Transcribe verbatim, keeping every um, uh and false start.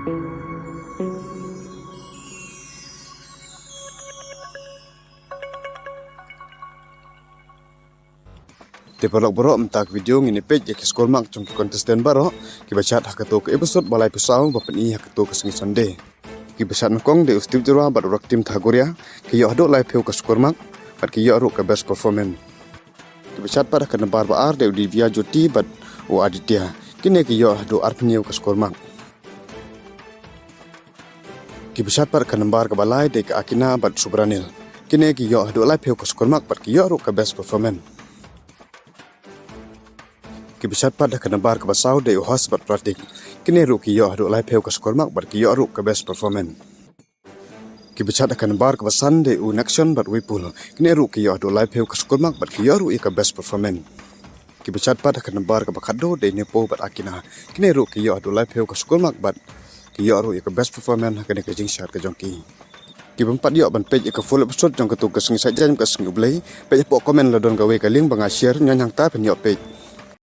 Te paralok baroh, mynta ka video ngin ïa peit ïa ki score mark jong ki contestant baroh kiba shad ha kato ka episode ba laiphew saw ba pyni ha kato ka sngi Sunday. Kiba shad nyngkong dei u Steve Jyrwa bad u Raktim Thagoria, ki ïoh haduh laiphew ka score mark bad ki ïoh ruh ka best performance. Kiba shad pat ha ka nambar ba ar dei u Divya Jyoti bad u Aditya, kine ki ïoh haduh arphew ka score mark. Kiba shad pat ha ka nambar kaba lai dei ka Akina bad Subranil, kine ki ïoh haduh laiphew ka score mark bad ki ïoh ruh ka best performance. Kiba shad pat ha ka nambar kaba saw dei u Hos bad Pratik, kine ruh ki ïoh haduh laiphew ka score mark bad ki ïoh ruh ka best performance. Kiba shad ha ka nambar kaba san dei u Nakshon bad Vipul, kine ruh ki ïoh haduh laiphew ka score mark bad ki ïoh ruh ïa ka best performance. Kiba shad pat ha ka nambar kaba khatduh dei Nepo bad Akina, kine ruh ki ïoh haduh laiphew ka score mark bad ki ïoh ruh ïa ka best performance ha kane ka jingshad ka jong ki. Kiba ym pat ïoh ban peit ïa ka full episode jong kato ka sngi Saitjaiñ ka sngi U Blei, peit hapoh comment la don kawei ka link ba nga share, ñion hangta phin ïoh peit.